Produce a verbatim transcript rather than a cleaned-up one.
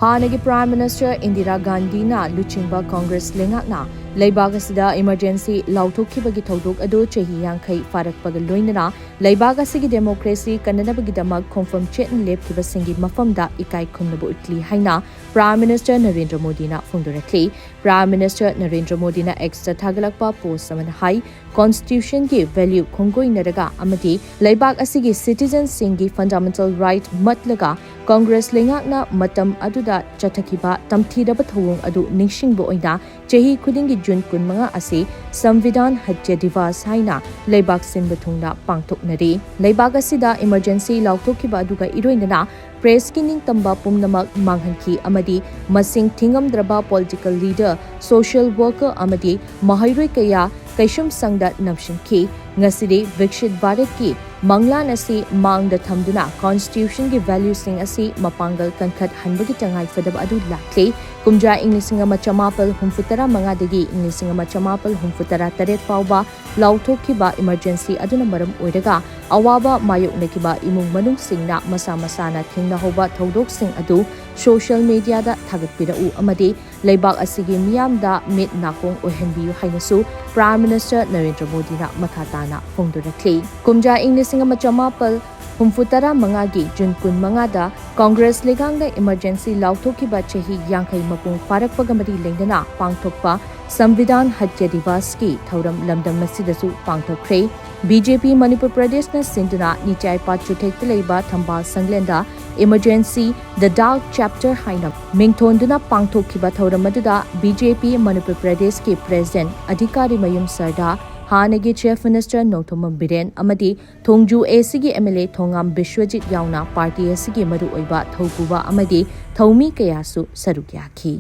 ꯍꯥꯟꯅꯒꯤ Prime Minister Indira ꯒꯥꯟꯙꯤꯅ ꯂꯨꯆꯤꯡꯕ ꯀꯪꯒ꯭ꯔꯦꯁ ꯂꯩꯉꯥꯛꯅ ꯂꯩꯕꯥꯛ ꯑꯁꯤꯗ emergency ꯂꯥꯎꯊꯣꯛꯈꯤꯕꯒꯤ ꯊꯧꯗꯣꯛ ꯑꯗꯨ ꯆꯍꯤ ꯌꯥꯡꯈꯩ ꯐꯥꯔꯛꯄꯒ ꯂꯣꯏꯅꯅ ꯂꯩꯕꯥꯛ ꯑꯁꯤꯒꯤ democracy ꯀꯟꯅꯅꯕꯒꯤꯗꯃꯛ ꯈꯣꯡꯐꯝ ꯆꯦꯠꯅ ꯂꯦꯞꯈꯤꯕꯁꯤꯡꯒꯤ ꯃꯐꯝꯗ ꯏꯀꯥꯏ ꯈꯨꯝꯅꯕ ꯎꯠꯂꯤ ꯍꯥꯏꯅ Prime Minister ꯅꯔꯦꯟꯗ꯭ꯔ ꯃꯣꯗꯤꯅ ꯐꯣꯡꯗꯣꯔꯛꯂꯤ꯫ Prime Minister ꯅꯔꯦꯟꯗ꯭ꯔ ꯃꯣꯗꯤꯅ X ꯇ ꯊꯥꯒꯠꯂꯛꯄ post ꯑꯃꯅ ꯍꯥꯏ, Constitution ꯒꯤ value ꯈꯣꯡꯒꯣꯏꯅꯔꯒ ꯑꯃꯗꯤ ꯂꯩꯕꯥꯛ ꯑꯁꯤꯒꯤ citizen ꯁꯤꯡꯒꯤ fundamental right ꯃꯠꯂꯒ ꯀꯪꯒ꯭ꯔꯦꯁ ꯂꯩꯉꯥꯛꯅ ꯃꯇꯝ ꯑꯗꯨꯗ ꯆꯠꯊꯈꯤꯕ ꯇꯝꯊꯤꯔꯕ ꯊꯧꯑꯣꯡ ꯑꯗꯨ ꯅꯤꯡꯁꯤꯡꯕ ꯑꯣꯏꯅ ꯆꯍꯤ ꯈꯨꯗꯤꯡꯒꯤ ꯖꯨꯟ ꯀꯨꯟꯃꯉꯥ ꯑꯁꯤ ꯁꯪꯕꯤꯙꯥꯟ ꯍꯠꯌ ꯗꯤꯕꯥꯁ ꯍꯥꯏꯅ ꯂꯩꯕꯥꯛ ꯁꯤꯟꯕ ꯊꯨꯡꯅ ꯄꯥꯡꯊꯣꯛꯅꯔꯤ꯫ ꯂꯩꯕꯥꯛ ꯑꯁꯤꯗ emergency ꯂꯥꯎꯊꯣꯛꯈꯤꯕ ꯑꯗꯨꯒ ꯏꯔꯣꯏꯅꯅ press ꯀꯤ ꯅꯤꯡꯇꯝꯕ ꯄꯨꯝꯅꯃꯛ ꯃꯥꯡꯍꯟꯈꯤ ꯑꯃꯗꯤ ꯃꯁꯤꯡ ꯊꯤꯉꯝꯗ꯭ꯔꯕ political leader, social worker ꯑꯃꯗꯤ ꯃꯍꯩꯔꯣꯏ ꯀꯌꯥ ꯀꯩꯁꯨꯝꯁꯪꯗ ꯅꯝꯁꯤꯟꯈꯤ꯫ ꯉꯁꯤꯗꯤ ꯕꯤꯛꯁꯤꯠ ꯚꯥꯔꯠꯀꯤ ꯃꯪꯂꯥꯟ ꯑꯁꯤ ꯃꯥꯡꯗ ꯊꯝꯗꯨꯅ Constitution ꯒꯤ value ꯁꯤꯡ ꯑꯁꯤ ꯃꯄꯥꯡꯒꯜ ꯀꯟꯈꯠꯍꯟꯕꯒꯤ ꯇꯉꯥꯏꯐꯗꯕ ꯑꯗꯨ ꯂꯥꯛꯂꯦ꯫ ꯀꯨꯝꯖꯥ ꯏꯪ ꯂꯤꯁꯤꯡ ꯑꯃ ꯆꯃꯥꯄꯜ ꯍꯨꯝꯐꯨ ꯇꯔꯥ ꯃꯉꯥꯗꯒꯤ ꯏꯪ ꯂꯤꯁꯤꯡ ꯑꯃ ꯆꯃꯥꯄꯜ ꯍꯨꯝꯐꯨ ꯇꯔꯥ ꯇꯔꯦꯠ ꯐꯥꯎꯕ ꯂꯥꯎꯊꯣꯛꯈꯤꯕ emergency ꯑꯗꯨꯅ ꯃꯔꯝ ꯑꯣꯏꯔꯒ ꯑꯋꯥꯕ ꯃꯥꯌꯣꯛꯅꯈꯤꯕ ꯏꯃꯨꯡ ꯃꯅꯨꯡꯁꯤꯡꯅ ꯃꯁꯥ ꯃꯁꯥꯅ ꯊꯦꯡꯅꯍꯧꯕ ꯊꯧꯗꯣꯛꯁꯤꯡ ꯑꯗꯨ social media ꯗ ꯊꯥꯒꯠꯄꯤꯔꯛꯎ ꯑꯃꯗꯤ ꯂꯩꯕꯥꯛ ꯑꯁꯤꯒꯤ ꯃꯤꯌꯥꯝꯗ ꯃꯤꯠ ꯅꯥꯀꯣꯡ ꯑꯣꯏꯍꯟꯕꯤꯌꯨ ꯍꯥꯏꯅꯁꯨ Prime Minister ꯅꯔꯦꯟꯗ꯭ꯔ ꯃꯣꯗꯤꯅ ꯃꯈꯥ ꯇꯥꯅ ꯐꯣꯡꯗꯣꯔꯛꯂꯤ꯫ ꯀꯨꯝꯖꯥ ꯏꯪ ꯂꯤꯁꯤꯡ ꯑꯃ ꯆꯃꯥꯄꯜ ꯍꯨꯝꯐꯨ ꯇꯔꯥ ꯃꯉꯥꯒꯤ ꯖꯨꯟ ꯀꯨꯟꯃꯉꯥꯗ ꯀꯪꯒ꯭ꯔꯦꯁ ꯂꯩꯉꯥꯛꯅ emergency ꯂꯥꯎꯊꯣꯛꯈꯤꯕ ꯆꯍꯤ ꯌꯥꯡꯈꯩ ꯃꯄꯨꯡ ꯐꯥꯔꯛꯄꯒ ꯃꯔꯤ ꯂꯩꯅꯅ ꯄꯥꯡꯊꯣꯛꯄ ꯁꯪꯕꯤꯙꯥꯟ ꯍꯠꯌ ꯗꯤꯕꯥꯁꯀꯤ ꯊꯧꯔꯝ ꯂꯝꯗꯝ ꯑꯁꯤꯗꯁꯨ ꯄꯥꯡꯊꯣꯛꯈ꯭ꯔꯦ꯫ B J P ꯃꯅꯤꯄꯨꯔ ꯄ꯭ꯔꯗꯦꯁꯅ ꯁꯤꯟꯗꯨꯅ ꯅꯤꯆꯥꯏ ꯄꯥꯠ ꯆꯨꯊꯦꯛꯇ ꯂꯩꯕ ꯊꯝꯕꯥꯜ ꯁꯪꯂꯦꯟꯗ emergency The Dark Chapter ꯍꯥꯏꯅ ꯃꯤꯡꯊꯣꯟꯗꯨꯅ ꯄꯥꯡꯊꯣꯛꯈꯤꯕ ꯊꯧꯔꯝ ꯑꯗꯨꯗ B J P ꯃꯅꯤꯄꯨꯔ ꯄ꯭ꯔꯗꯦꯁꯀꯤ president ꯑꯙꯤꯀꯥꯔꯤ ꯃꯌꯨꯝ ꯁꯔꯗꯥ, ꯍꯥꯟꯅꯒꯤ Chief Minister ꯅꯣꯡꯊꯣꯝꯕꯝ ꯕꯤꯔꯦꯟ ꯑꯃꯗꯤ ꯊꯣꯡꯖꯨ A C ꯒꯤ M L A ꯊꯣꯉꯥꯝ ꯕꯤꯁ꯭ꯋꯖꯤꯠ ꯌꯥꯎꯅ party ꯑꯁꯤꯒꯤ ꯃꯔꯨꯑꯣꯏꯕ ꯊꯧꯄꯨꯕ ꯑꯃꯗꯤ ꯊꯧꯃꯤ ꯀꯌꯥꯁꯨ ꯁꯔꯨꯛ ꯌꯥꯈꯤ꯫